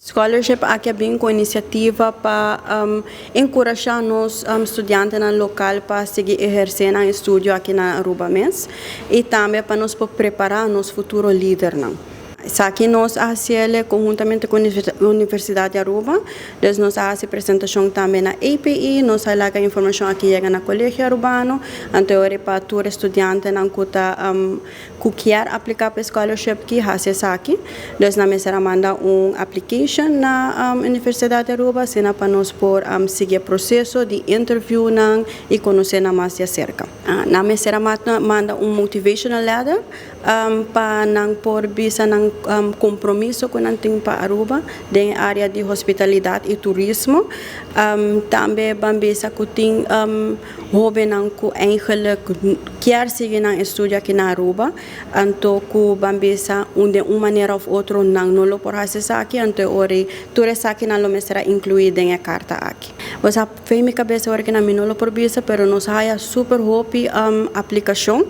Scholarship aki a bin cu iniciativa pa encurasha nos studiantenan local pa sigui eherce nan estudio aki na Aruba mes y tambe pa nos por prepara nos futuro lidernan. Esaki nos a haciele conhuntamente cu Universidad di Aruba, dus nos a haci presentacion tambe na APE, nos a laga informacion aki yega na Colegio Arubano, anto ora pa tur studiantenan cu ta cu kier aplica pa e scholarship ki haci esaki. Dus nan mester a manda un application na Universidad di Aruba asina pa nos por sigui e proceso di interviewnan y conoce nan mas di acerca. Nan mester a manda un motivational letter pa nan por bisa nan compromiso cu nan tin pa Aruba den e area di hospitalidad y turismo. Tambe ban bisa cu tin hobennan cu eigenlijk kier sigui nan estudio aki na Aruba, anto cu ban bisa un den un manera of otro nan no lo por haci esaki, anto e ora tur esakinan lo mester a inclui den e carta aki. Bo sa fe mi cabeza ora cu nan mi no lo por bisa, pero nos a haya super hopi aplicacion,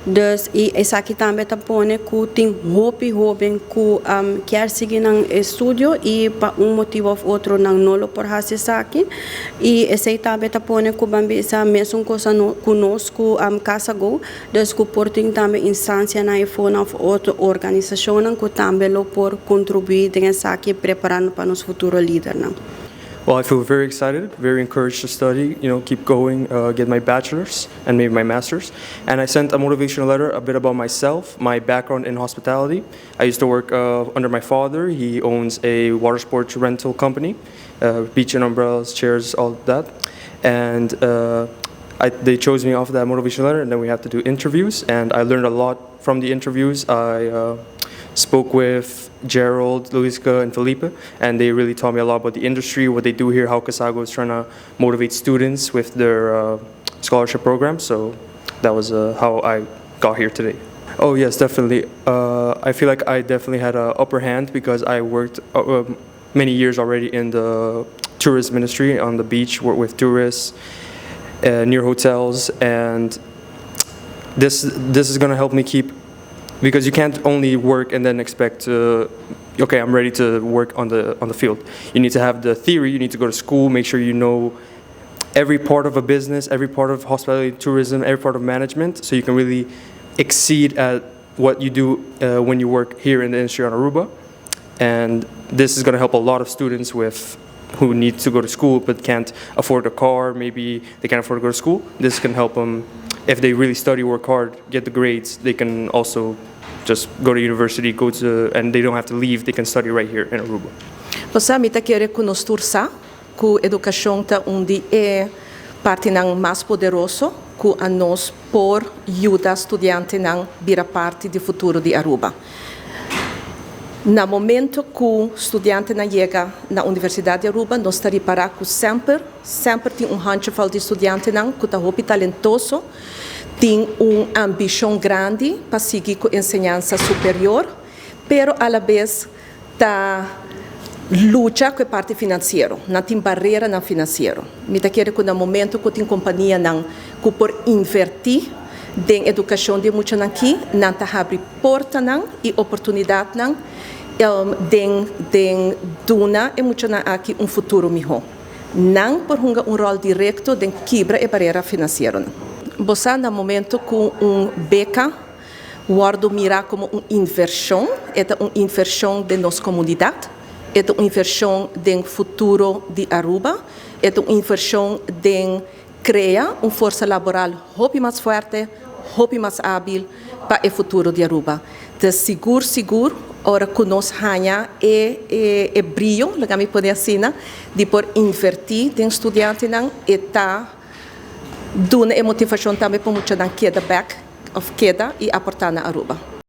dus y esaki tambe ta pone cu tin hopi hoben cu kier sigui nan estudio y pa un motibo of otro nan no lo por haci esaki. Y esey tambe ta pone cu ban bisa mesun cosa cu nos cu Casa Go, dus cu por tin tambe instancianan efonan of otro organisacionnan cu tambe lo por contribui den esaki preparando pa nos futuro lidernan. Well, I feel very excited, very encouraged to study, keep going, get my bachelor's and maybe my master's. And I sent a motivational letter, a bit about myself, my background in hospitality. I used to work under my father. He owns a water sports rental company, beach and umbrellas, chairs, all that. And they chose me off of that motivational letter, and then we have to do interviews. And I learned a lot from the interviews. I spoke with Gerald, Luiska, and Felipe, and they really taught me a lot about the industry, what they do here, how Casago is trying to motivate students with their scholarship program. So that was how I got here today. Oh yes, definitely. I feel like I definitely had an upper hand because I worked many years already in the tourism industry on the beach, work with tourists, near hotels, and this is going to help me keep, because you can't only work and then expect to, "Okay, I'm ready to work on the field." You need to have the theory. You need to go to school, make sure you know every part of a business, every part of hospitality, tourism, every part of management, so you can really exceed at what you do when you work here in the industry on Aruba. And this is going to help a lot of students with who need to go to school but can't afford a car, maybe they can't afford to go to school. This can help them if they really study, work hard, get the grades, they can also just go to university, go to, and they don't have to leave, they can study right here in Aruba. Bo mi ta kere cu nos tur sa cu educacion ta un di e partinan mas poderoso cu nos por yuda studiantenan bira parti di futuro di Aruba. Na momento cu studiantenan yega na Universidad di Aruba, nos ta ripara cu semper, semper tin un handjevol di studiantenan cu ta hopi talentoso, tin un ambicion grandi pa sigui cu enseñansa superior, pero a la vez ta lucha cu e parti financiero, nan tin bareranan financiero. Mi ta kere cu na momento cu tin companianan cu por inverti den educacion di muchanan aki, nan ta habri portanan y oportunidadnan den duna e muchanan aki un futuro miho. Nan por hunga un rol directo den kibra e barera financiero. Bo na momento cu un beca wordo mira como un inversion, e un inversion den nos comunidad, e un inversion den futuro di Aruba, e un inversion den crea un forsa laboral hopi mas fuerte, hopi mas habil pa e futuro di Aruba. Anto, sigur, sigur, ora cu nos haya e brio, laga mi por asina, di por inverti den studiantenan, e ta duna e motivacion tambe pa muchanan keda back of keda y aporta na Aruba.